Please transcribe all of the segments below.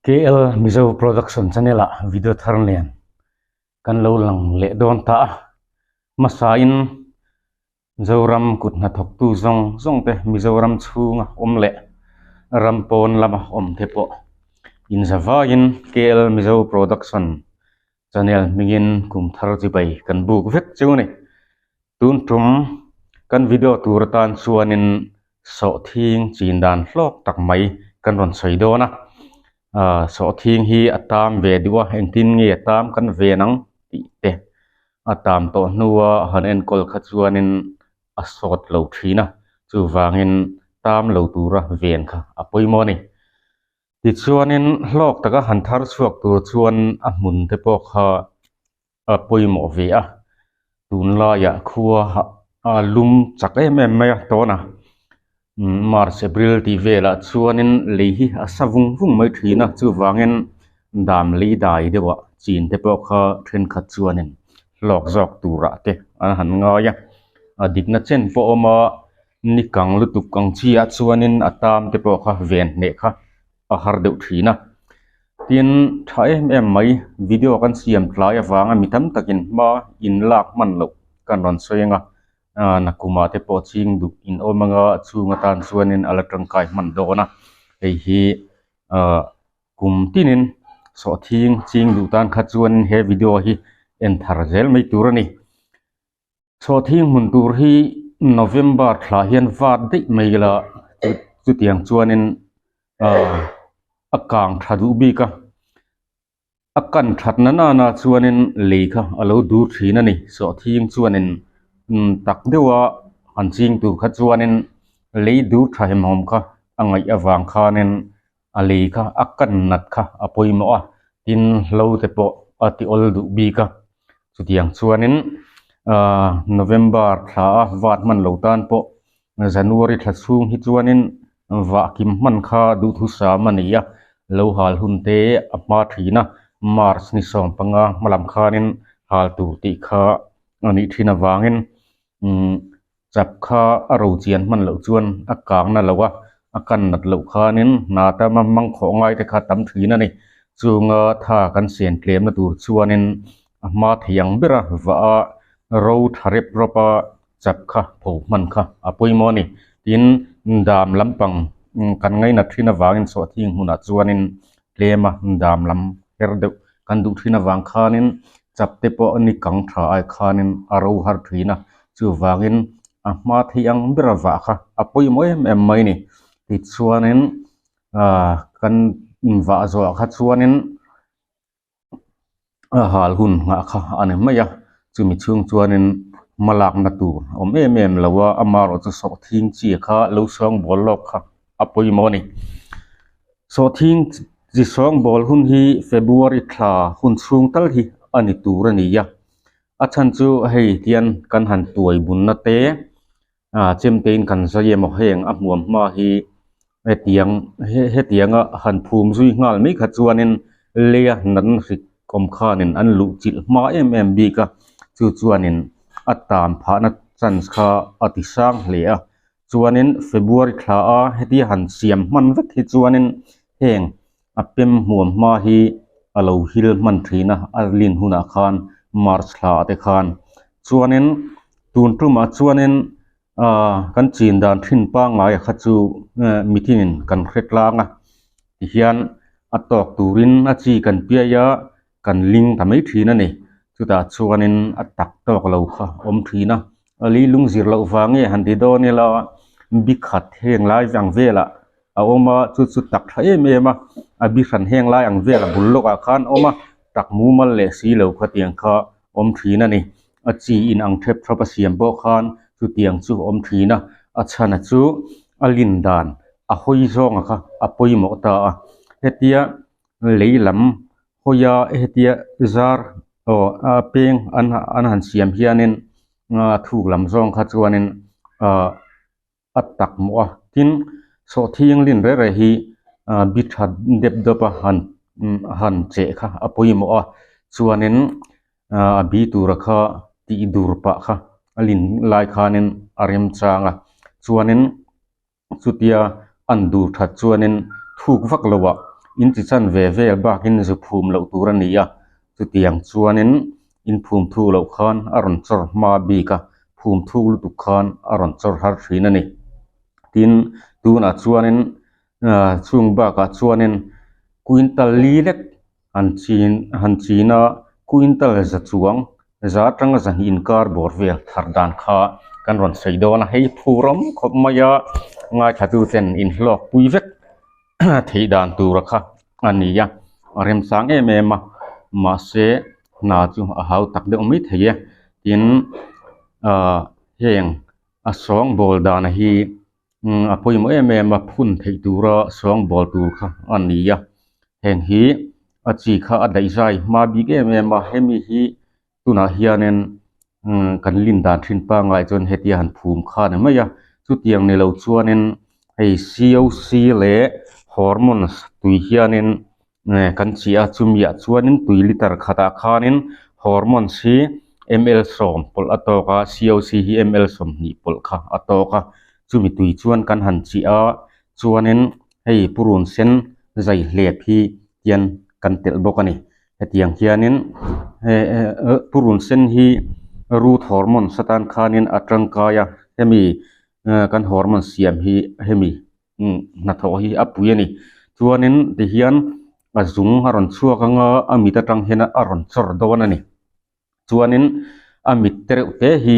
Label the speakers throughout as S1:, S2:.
S1: KL Mizo Production channel ah video thar nen kan lo lang leh dawn ta a, hmasain Zoram kut hnathawktu zawng zawng te Mizoram chhunga awm leh ram pawn lama awm te pawh inzavaiin KL Mizo Production channel hmingin kum thar chibai kan buk vek chu a ni. Tun tum kan video tur atan chuanin sawhthing chin dan hlawk tak mai kan rawn sawi dawn a, aaa sawhthing hi a tam ve duh a engtin nge a tam kan ven ang tih te a tam tawh hnua han enkawl kha chuanin a sawt lo thin a, chuvangin tam lo tura ven kha a pawimawh a ni. Tichuanin hlawk taka han thar chhuak tur chuan a hmun te pawh kha a pawimawh ve a, tunlaiah khua a lum chak em em mai a tawn a, March April tih velah chuanin lei hi a sa vung vung mai thin a, chuvangin dam lei dai deuh ah chin te pawh kha thenkhat chuanin hlawk zawk turah te an han ngai a, a dikna chen pawh a awm a. Ni kang lutuk ang chi ah chuanin a tam te pawh kha ven hneh kha a har deuh thin a. Tin, tha em em mai video kan siam tlai avanga mi tam takin hma in lak hman loh kan rawn sawi ang a, ah nakum ah te pawh ching duh in awm anga chhung atan chuanin a la tangkai hman dawn a, hei hi ah kum tinin sawhthing ching duh tan kha chuanin he video hi en thar zel mai tur a ni. Chhawhthing hmun tur hi November thla hian vat daih mai ila chutiang chuanin ahh a kang tha duh bik a, a kan that na nana chuanin lei kha a lo dur thin a ni. Sawhthing chuanin tak deuha han ching tur kha chuanin lei dur tha hemhawm kha a ngaih avang khanin a lei kha a kan nat kha a pawimawh a, tin hlo te pawh a ti awl duh bik a, chutiang chuanin ahh November thla a vat hman lo tan pawh January thla chhung hi chuanin vah kim hman kha duhthusam a ni a, lo hal hun te a hma thin a, March ni 15 hmalam khanin hal tur tih kha a nih thin avangin umm. Chap kha a ro chian hman loh chuan a kang na lo a, a kan nat loh khanin hna tama mang khawh ngai te kha tam thin a ni. Chunga tha kan sian tlemna tur chuanin a hma thei ang ber a, vah a ro tha rep rawp a chap kha pho hman kha a pawimawh a ni. Tin, dam lampang kan ngainat thin avangin sawhthing hmunah chuanin tlema dam lam her deuh kan duh thin avang khanin chap te pawh ni kang tha ai khanin a ro har thin a, chuvangin a hma thei ang ber a vah kha a pawimawh em em mai a ni. Tichuanin ahh kan vah zawh kha chuanin a hal hun nghah kha a ni mai a, chumi chhung chuanin hma lakna tur a awm em em lo a, amaherawhchu sawhthing chi kha lo sawngbawl lawk kha a pawimawh a ni. Sawhthing chi sawngbawl hun hi February thla hun chhung tal hi a ni tur a ni a, a chhan chu hei tian kan han tuai bunna te ah chemtein kan zai emaw heng a hmuam hma hi hetiang hetianga han phum zui nghal mai kha chuanin leia natna hrik awm khanin an luh chilh hma em em bik a, chu chuanin a tan phahna chance kha a ti sang hle a, chuanin February thla a hetia han siam hman vek hi chuanin heng a pem hmuam hma hi a lo hil hman thin a, a lin hunah khan March thla ah te khan chuanin tun tumah chuanin ahh kan chin dan thin pangngai kha chu mithinin kan hre tlang a tihian a tawk turin a chi kan piai a kan ling ta mai thin a ni chutah chuanin a tak tawk lo kha a awm thin a a leilung zir loh vang nge han ti dawn ila bi khat heng lai ang velah a awm a chu chu tak tha em em a a bi hran heng lai ang vel a bul lawkah khan a awm a tak mumal leh si lo khatiang kha awm thin a ni a chi in ang thep thap a siam pawh khan chutiang chu a awm thin a a chhana chu a lin dan a hawi zawnga kha a pawimawh ta a hetia lei lam hawia hetia zar aw a peng an an han siam hianin a thuk lam zawng kha chuanin ahh a tak mawh a tin sawhthing lin reh reh hi ah bi tha dep dawp a han han cheh kha a pawimawh a chuanin ah a bi tura kha tih dur pah kha a lin lai khanin a remchang a chuanin chutia an dur that chuanin thuk vak loh ah In chi chanve vel bakin zu phum loh tur a ni a, chutiang chuanin in phum thuk loh khan a rawn chawr hma bik a, phum thuk lutuk khan a rawn chawr har thin a ni. Tin, tunah chuanin ah chung bakah chuanin quintal li lek han chin han chin a quintal za chuang za atanga zahnih inkar bawr vel thar dan kha kan rawn sawi dawn a, hei phur awm khawp mai a ngaithla ten inhlawk pui vek theih dan tura kha a ni a, a remchang em em a mahse hna chu a hau tak deuh mai thei e tin ahh heng a sawngbawl dana hi a pawimawh em em a phun theih tura sawngbawl tur kha a ni a heng hi a chi kha a daih zai hma bik em em a hemi hi tunah hianin kan lin dan thin pangngai chuan hetia han phum kha a ni mai a chutiang ni lo chuanin hei C O C leh hormones tui hianin kan chiah a chumi ah chuanin tui liter khatah khanin hormones hi ml sawm pawlh a tawk a C O C hi ml 20 pawlh kha a tawk a chumi tui chuan kan han chiah a chuanin hei purun sen zai hlep hi hian kan telh bawk a ni hetiang hianin purun sen hi root hormones atan khanin a tangkai a hemi kan hormone siam hi hemi hnathawh hi a pui a ni chuanin tihian a zung a rawn chhuak anga a mit atang hian a rawn chawr dawn a ni chuanin a mit te reuh te hi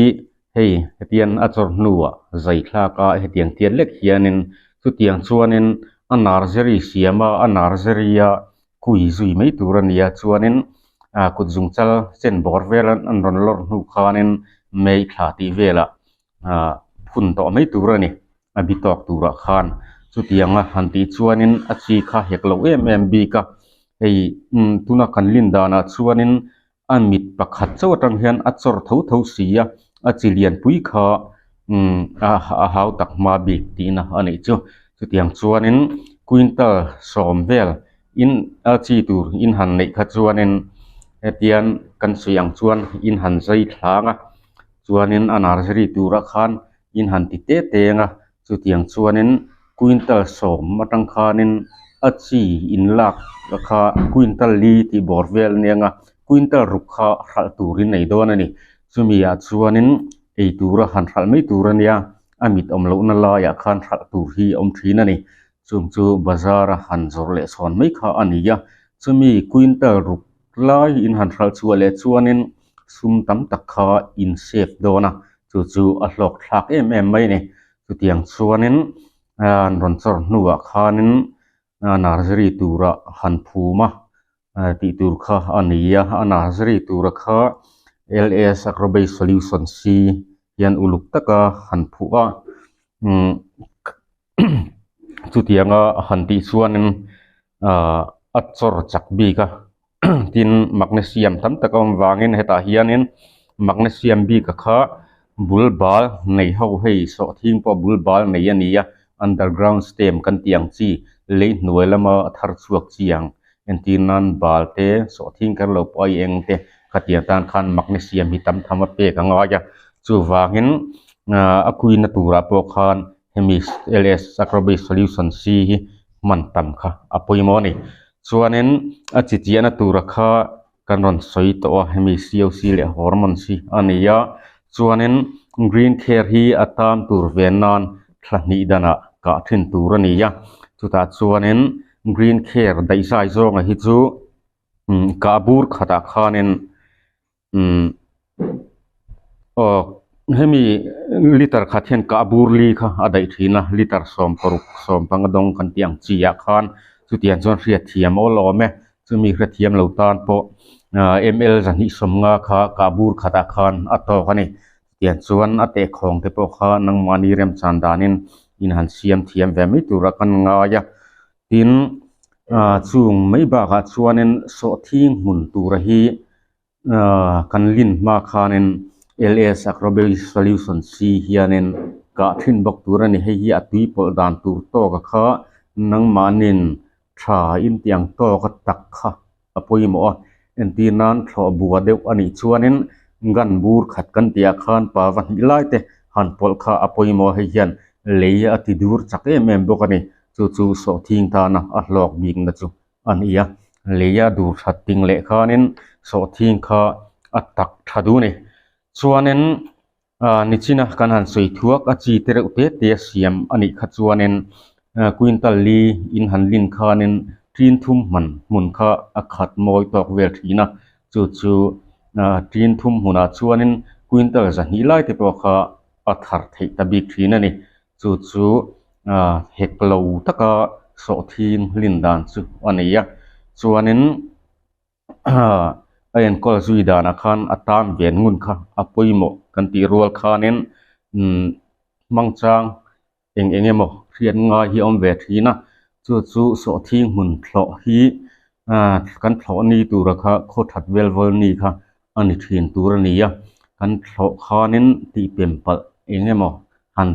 S1: hei hetian a chawr hnuah zai thlak a hetiang tiat lek hianin chutiang chuanin a nursery siam a a nursery a kui zui mai tur a ni a chuanin ah kut zung chal chen bawr vel an rawn lawr hnu khanin may thla tih velah ah phun tawh mai tur a ni a bi tawk turah khan chutianga han tih chuanin a chi kha hek loh em em bik a hei tuna kan lin danah chuanin a mit pakhat chauh atang hian a chawr tho tho si a a chi lianpui kha a hau tak hma bik tihna a nih chu chutiang chuanin quintal sawm vel in a chi tur in han neih kha chuanin hetian kan sawi ang chuan in han zai thlang a chuanin a nursery turah khan in han ti te teng a chutiang chuanin quintal sawm atang khanin a chi in lak kha quintal li tih bawr vel a nia quintal ruk kha hralh turin nei dawn a ni chumi ah chuanin ei tura han hralh mai tur a nia a mit awm lohna laiah khan hralh tur hi a awm thin a ni chung chu bazar a han zawrh leh chhawn mai kha a ni a chumi quintal ruk lai in han hralh chhuah leh chuanin sum tam tak kha in save dawn a chu chu a hlawk thlak em em mai a ni chutiang chuanin an rawn chawr hnuah khanin nursery turah han phum a tih tur kha a ni a a nursery tura kha L S Agrobase Solution C hian uluk taka han phuh a chutianga han tih chuanin ahh a chawr chak bik a tin magnesium tam tak a awm vangin hetah hianin magnesium bik a kha bul bal nei ho hei sawhthing pawh bul bal nei a ni a underground stem kan tih ang chi lei hnuai lama thar chhuak chi ang entir nan bal te sawhthing kher lo pawh a eng te khatiang tan khan magnesium hi tam tham a pek a ngai a chuvangin ahh a kuina turah pawh khan hemi L S Agrobase Solution C hi hman tam kha a pawimawh a ni chuanin a chi chiahna tura kha kan rawn sawi tawh a hemi C O C leh hormones hi a ni a chuanin green care hi a tan tur ve nan thla hnih danah kah thin tur a ni a chutah chuanin green care daih zai zawnga hi chu kah bur khatah khanin aw hemi liter khat hian kah bur li kha a daih thin a liter 16 15 dawng kan tih ang chi ah khan chutiang chuan hriatthiam awl awm e chumi hrethiam lo tan pawh ml 250 kha kah bur khatah khan a tawk a ni chutiang chuan a tehkhawng te pawh kha nangmahni remchan danin in han siam thiam ve mai turah kan ngai a tin ah chung mai bakah chuanin sawhthing hmun tura hi kan lin hma khanin L S Agrobase Solution C hianin kah thin bawk tur a ni hei hi a tui pawlh dan tur tawk a kha nangmahnin tha in tiang tawk a tak kha a pawimawh a entir nan thlawh bua deuh a nih chuanin gun bur khat kan tih ah khan pa va hnih lai te han pawlh kha a pawimawh a hei hian lei a ti dur chak em em bawk a ni chu chu sawhthing tana a hlawk bikna chu. a ni a, lei a dur that ting leh khanin sawhthing kha a tak tha duh a ni. Chuanin ah nichina kan han sawi thuak a chi te reuh te te a siam a nih kha chuanin quintal li in han lin khanin tin thum hman hmun kha a khat mawi tawk vel thin a, chu chu ah tin thum hmunah chuanin quintal zahnih lai te pawh kha a thar theih ta bik thin a ni. Chu chu ah hek lo taka sawhthing hlin dan chu a nei a, chuanin a enkawl zui danah khan a tan ve ngun kha a pawimawh kan tih rual khanin umm hmangchang eng eng emaw hriat ngai hi a awm ve thin a, chu chu sawhthing hmun thlawh hi ah kan thlawh ni tura kha khaw that vel vawl ni kha a ni thin tur a ni a, kan thlawh khanin tihpem palh eng emaw han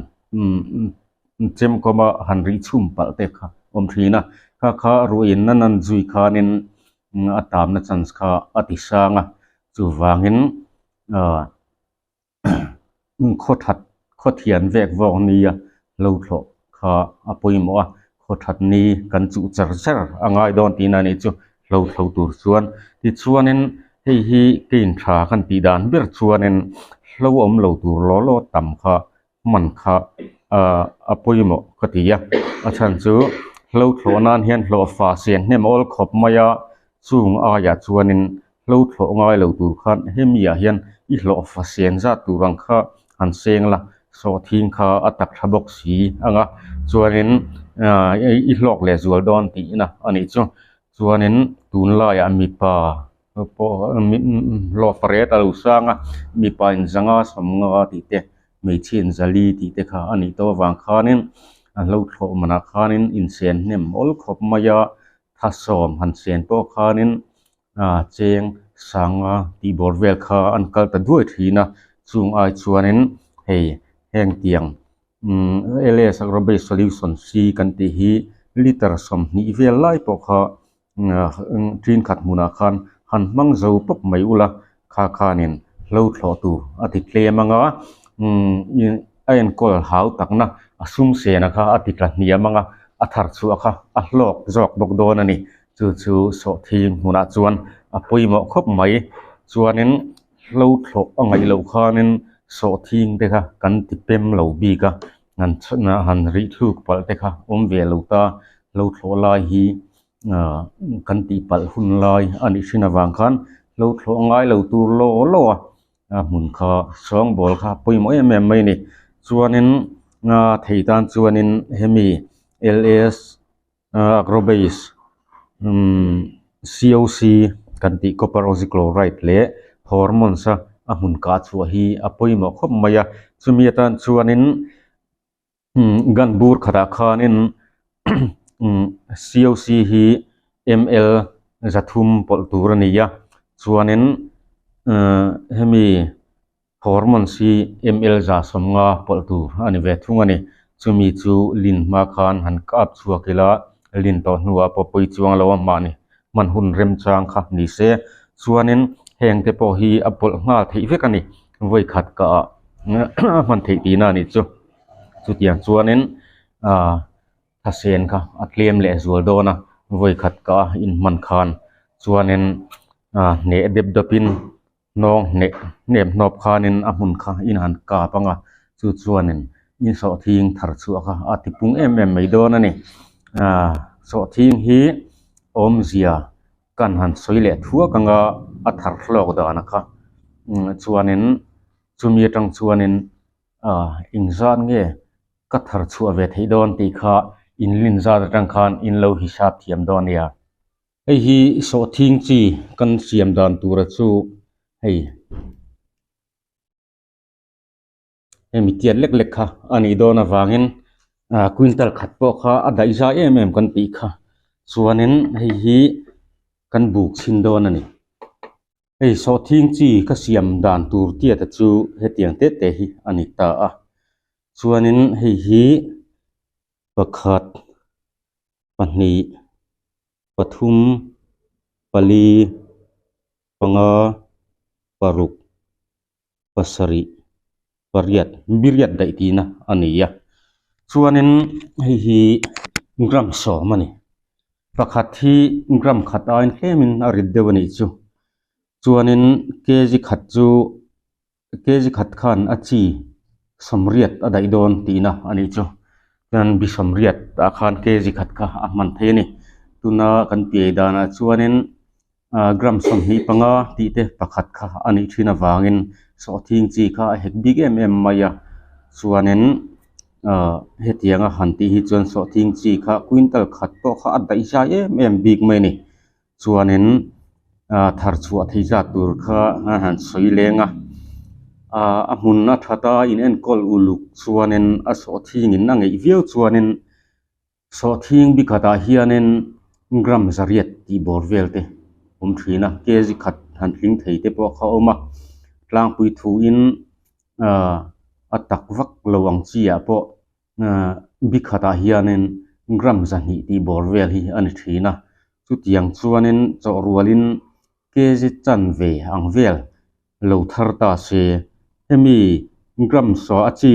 S1: chem kawma han rih chhum palh te kha awm thin a, kha kha ruahin a nan zui khanin a tamna chance kha a ti sang a, chuvangin ah khaw that khaw thian vek vawk nia lo thlawh kha a pawimawh a, khaw that ni kan chuh char char a ngai dawn tihna a nih chu hlo thlo tur chuan tichuanin hei hi kein tha kan tih dan ber chuanin hlo awm lo tur law law tam kha hman kha ah a pawimawh ka ti a, a chhan chu hlo thlawh nan hian hlawhfa sian hnem awl khawp mai a, chung aiah chuanin hlo thlawh ngai lo tur khan hemi ah hian i hlawhfa sian zat tur ang kha han seng la, sawhthing kha a tak tha bawk si ang a, chuanin ah i hlawk leh zual dawn tihna a nih chu, chuanin tunlaiah mipa pawh hlawhfa ret a lo sang a, mipa in zanga sawmnga tih te hmeichhia in zali tih te kha a nih tawh avang khanin a hlo thlawh manah khanin insen hnem awl khawp mai a, thasawm han sen pawh khanin ah cheng sanga tih bawr vel kha an kal ta duai thin a, chung ai chuanin hei heng tiang umm L_S Agrobase Solution C kan tih hi liter 20 vel lai pawh kha ṭin khat hmunah khan han hmang zo pawp mai ula kha khanin hlo thlawh tur a ti tlem ang a a enkawl hau takna a sum sena kha a ti tla hniam ang a a thar chhuah kha a hlawk zawk bawk dawn a ni chu chu sawhthing hmunah chuan a pawimawh khawp mai chuanin hlo thlawh a ngaih loh khanin sawhthing te kha kan ti pem lo bik a han rih thluk palh te kha awm ve lo ta hlo thlawh lai hi ah kan tih palh hun lai a nih hrin avang khan hlo thlawh ngai lo tur law law a a hmun kha sawngbawl kha pawimawh em em mai a ni chuanin ah thei tan chuanin hemi L_S ah agrobase umm C_O_C kan tih copper oxychloride leh hormones a a hmun kah chhuah hi a pawimawh khawp mai a chumi atan chuanin. Gun bur khatah khanin C_O_C hi M_L 300 pawlh tur a ni a chuanin hemi hormones hi M_L 150 pawlh tur a ni ve thung a ni chumi chu lin hma khan han kap chhuak ila lin tawh hnuah pawh pawi chuang lo a mahni hman hun remchang kha ni se chuanin heng te pawh hi a pawlh nghal theih vek a ni vawikhat kah ah a hman theih tihna a nih chu. Chutiang chuanin aaa thlasen kha a tlem leh zual dawn a vawikhat ka inhman khan chuanin aaa hneh dep dawpin hnawng hneh hnem hnawp khanin a hmun kha in han kap ang a chu chuanin in sawhthing thar chhuah kha a ti pung em em mai dawn a ni aaa sawhthing hi awmzia kan han sawi leh thuak ang a a thar hlawk dan kha chuanin chumi atang chuanin. Ah engzat nge ka thar chhuah ve theih dawn tih kha in lin zat atang khan in lo hisap thiam dawn nia. Hei hi sawhthing chi kan siam dan tura chu hei hemi tiat lek lek kha a nih dawn avangin ah quintal khat pawh kha a daih zai em em kan tih kha chuanin hei hi kan buk chhin dawn a ni. Hei sawhthing chi ka siam dan tur tiata chu hetiang te te hi a ni ta a chuanin hei hi pakhat pahnih pathum pali panga paruk pasarih pariat biriat daih tihna a ni a chuanin hei hi gram sawm a ni. Pakhat hi gram khat aiin tlemin a rit deuh a nih chu. Chuanin kg khat chu kg khat khan a chi sawmriat a daih dawn tihna a nih chu. Chuan bi sawmriat ah khan kg khat kha a hman thei a ni. Tuna kan piai danah chuanin ah gram 25 tih te pakhat kha a nih thin avangin sawhthing chi kha a hek bik em em mai a. Chuanin ah hetianga han tih hi chuan sawhthing chi kha quintal khat pawh kha a daih zai em em bik mai a ni. Chuanin ah thar chhuah thei zat tur kha a han sawi leng a, ah a hmun a that a in enkawl uluk chuanin a sawhthing in a ngeih viau chuanin sawhthing bikhatah hianin gram zariat tih bawr vel te awm thin a, kg khat han tling thei te pawh kha a awm a, tlangpui thuin ah a tak vak lo ang chi ah pawh Bikhatah hianin gram 200 tih bawr vel hi a ni thin a, chutiang chuanin chawhrualin kg chanve ang vel lo thar ta se, hemi gram saw a chi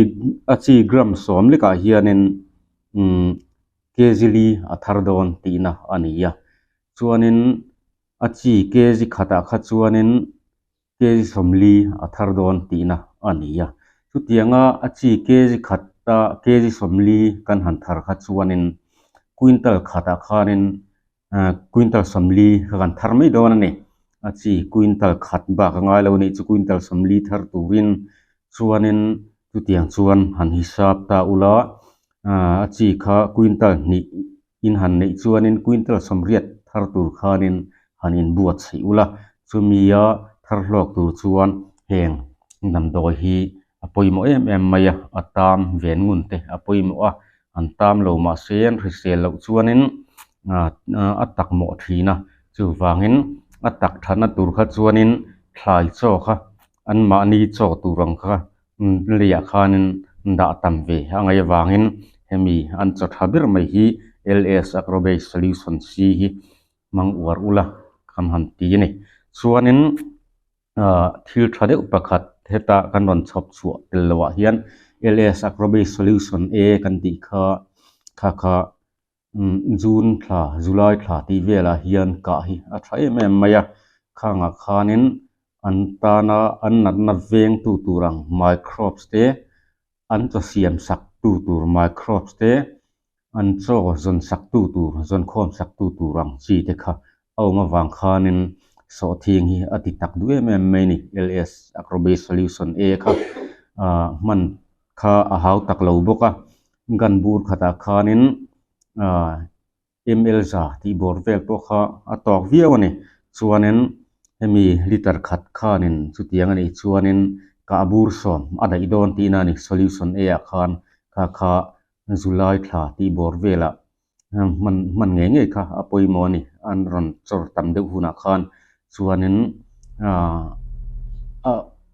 S1: a chi gram sawm lekah hianin umm kg li a thar dawn tihna a ni a, chuanin a chi kg khatah kha chuanin kg 40 a thar dawn tihna a ni a. Chutianga a chi kg khata kg 40 kan han thar kha chuanin quintal khatah khanin quintal 40 kha kan thar mai dawn a ni. A chi quintal khat bak a ngai lo a nih chu quintal 40 thar turin chuanin chutiang chuan han hisap ta ula a chi kha quintal hnih in han neih chuanin quintal 80 thar tur khanin han inbuatsaih ula, chumia thar hlawk tur chuan heng damdawi hi a pawimawh em em mai a, a tam ven ngun te a pawimawh a, an tam lo mahse an hrisel loh chuanin a tak mawh thin a, chuvangin a tak thatna tur kha chuanin thlai chaw kha anmahni chaw tur ang kha Leiah khanin dah tam ve a ngaih avangin hemi an chaw tha ber mai hi LS Agrobase Solution C hi hmang uar ula kan han ti a ni. Chuanin ah thil tha deuh pakhat heta kan rawn chhawp chhuah tel loh ah hian LS Agrobase Solution A kan tih kha kha kha June thla July thla tih velah hian kah hi a tha em em mai a, khangah khanin an tana an natna vengtu tur ang microbes te an chaw siam sak tu tur microbes te an chaw zawn sak tu tur zawn khawm sak tu tur ang chi te kha a awm avang khanin sawhthing hi a ti tak duh em em mai a ni L_S Agrobase Solution A kha ah hman kha a hau tak lo bawk a gun bur khatah khanin ah ml za tih bawr vel pawh kha a tawk viau a ni chuanin hemi liter khat khanin chutiang a nih chuanin kah bur sawm a daih dawn tihna a ni solution A ah khan kha kha July thla tih bawr velah hman hman ngei ngei kha a pawimawh a ni an rawn chawr tam deuh hunah khan chuanin ah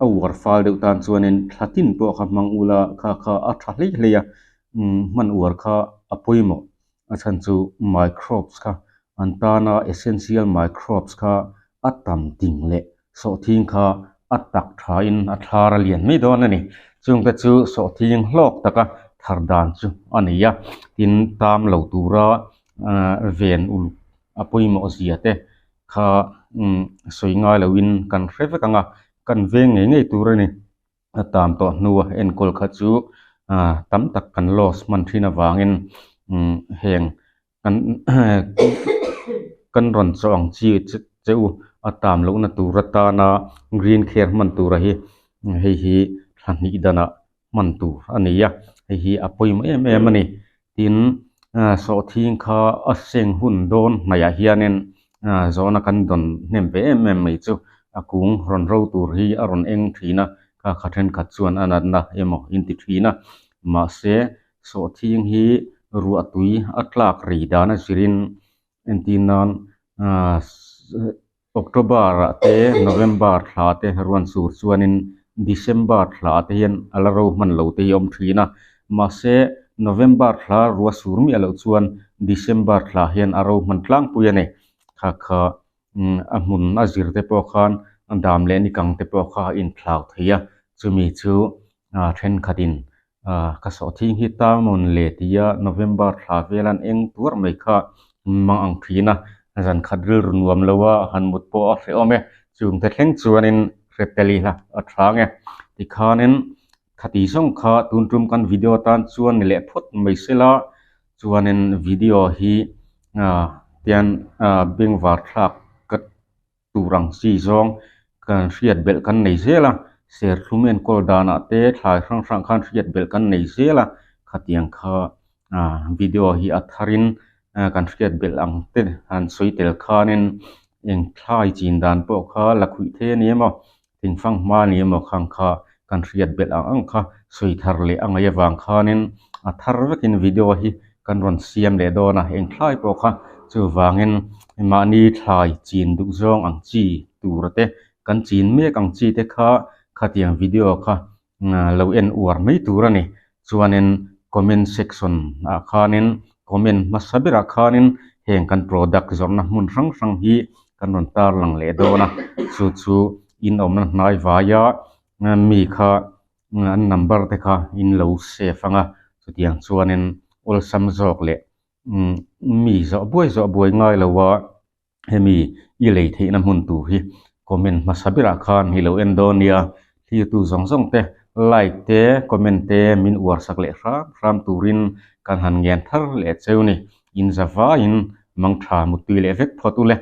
S1: a uar fal deuh tan chuanin thla tin pawh kha hmang ula kha kha a tha hlei hlei a hman uar kha a pawimawh a chhan chu microbes kha an tana essential microbes kha a tam ting leh sawhthing kha a tak thain a thlar a lian mai dawn a ni. Chungte chu sawhthing hlawk taka thar dan chu a ni a, tin tam lo tura ven uluk a pawimawh zia te kha sawi ngai loin kan hre vek ang a, kan veng ngei ngei tur a ni. A tam tawh hnua enkawl kha chu tam tak kan loss hman thin avangin heng kan kan rawn chaw ang chi che u a tam lohna tur atana green care hman tura hi hei hi thla hnih danah hman tur a ni a hei hi a pawimawh em em a ni tin sawhthing kha a seng hun dawn hnaihah hianin zawhna kan dawn hnem ve em em mai chu a kung rawn ro tur hi a rawn eng thin a kha kha thenkhat chuan a natna emaw inti thin a mahse Sawhthing hi ruahtui a tlak rei dan a zirin entir nan October ah te November thla te ruan sur chuanin December thla te hian a la ro hman lo te hi a awm thin a, mahse November thla ruah sur miah loh chuan December thla hian a ro hman tlangpui a ni. Kha kha a hmun a zir te pawh khan dam leh nikang te pawh kha a inthlau thei a, chumi chu thenkhatin Ka sawhthing hi Town le tia November thla velan eng tuar mai kha Mang ang thin a, zan khat rilru nuam lo a han mut pawh a hrehawm e. Chungte thleng chuanin hre tel ila a tha nge. Tikhanin khati zawng kha tun tum kan video tan chuan ni leh phawt mai sela chuanin video hi ah tian ah bengvar thlak ka tur ang chi zawng kan hriat belh kan nei zel a, serthlum enkawl danah te thlai hrang hrang khan hriat belh kan nei zel a, khatiang kha ah video hi a tharin kan hriat belh ang te han sawi tel khanin eng thlai chin dan pawh kha la khuih thei a ni emaw thingfang hma a ni emaw khang kha kan hriat belh ang ang kha sawi thar leh a ngaih avang khanin a thar vekin video hi kan rawn siam leh dawn a eng thlai pawh kha chuvangin mahni thlai chin duh zawng ang chi tur te kan chin mek ang chi te kha khatiang video kha lo en uar mai tur a ni. Chuanin comment section ah khanin comment hmasa berah khanin heng kan product zawrhna hmun hrang hrang hi kan rawn tarlang leh dawn a, chu chu in awmna hnai vaia mi kha an number te kha in lo save ang a, chutiang chuanin awlsam zawk leh mi zawh buai zawh buai ngai lo a. Hemi i lei theihna hmun tur hi comment hmasa berah khan hi lo en dawn nia, thirtu zawng zawng te like te comment te min uar sak leh hram hram turin kan han ngen thar leh cheu ni, in za vaiin mangtha muttui leh vek phawt u le.